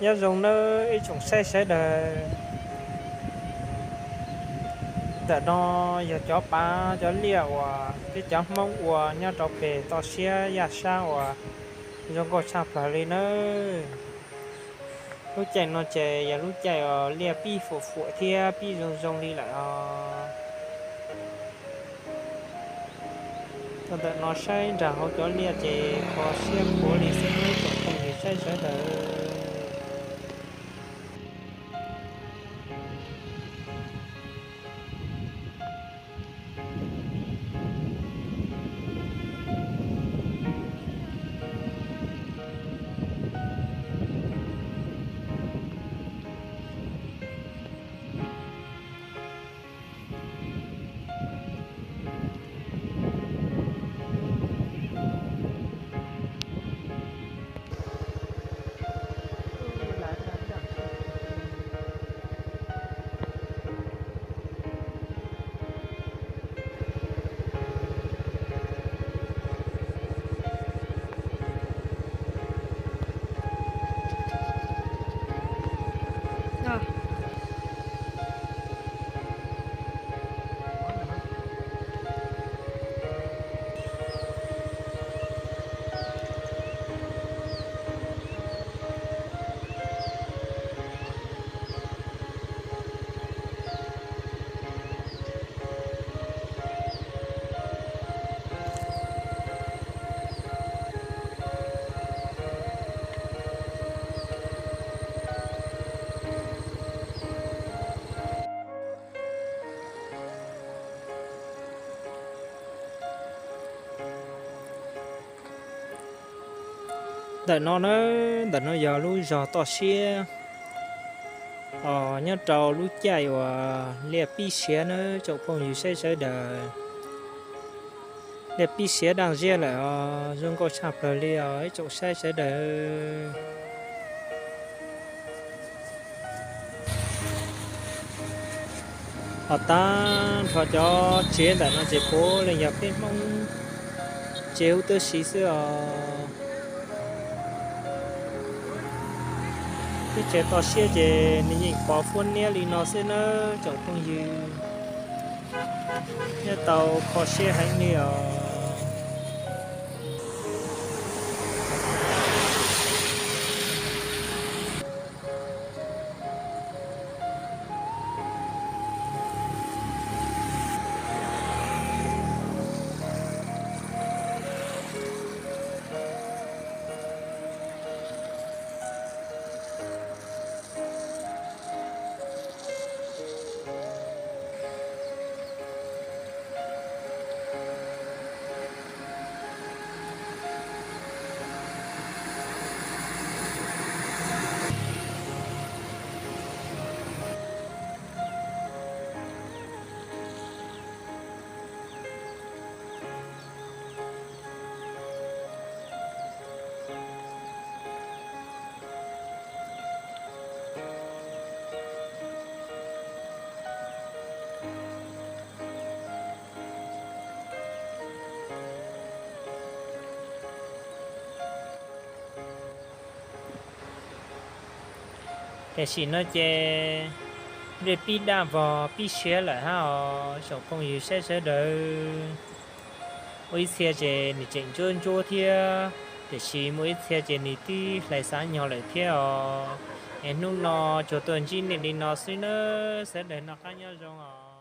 Nyob zoo nawb ib tsoom saib sawv daws. Ntawm no yog cov pav cov liaj uas peb cov Hmoob ua nyob rau pem toj siab yaj sab uas zoo nkauj tshaj plaws li nawb. Lub caij no ces yog lub caij uas liaj pib fuam fuam thiab pib zoo zoo li lawm os. Tau ntawm no saib nram hauv cov liaj ces kho siab khuav li xwb nawb tsoom phooj ywg saib sawv daws. Ntawm no na, ntawm no yog lub zos toj siab os, nyob rau lub caij uas liaj pib siav na tsoom phooj ywg saib sawv daws. Liaj pib siav daj ziab lawm os, zoo nkauj tshaj plaws li os ib tsoom saib sawv daws. Ho tag nrho cov tsev ntawm no ces puav leej yog peb Hmoob tsev huv tib si xwb os. Teb chaws toj siab ces nws yeej pov fuab niab li no xwb nawb tsoom phooj ywg. Nyob tau kho siab heev li os. Tiam sis no ces nplej pib daj vog pib siav lawm hab os tsoom phooj ywg saib sawv daws. Muaj ib txhia ces nws tseem ntsuab ntsuab thiab, tiam sis muaj ib txhia ces nws twb hlais xav nyog lawm thiab os. Es hnub no tsuas tuaj ntsib nej li no xwb nawb, sawv daws noj qab nyob zoo os.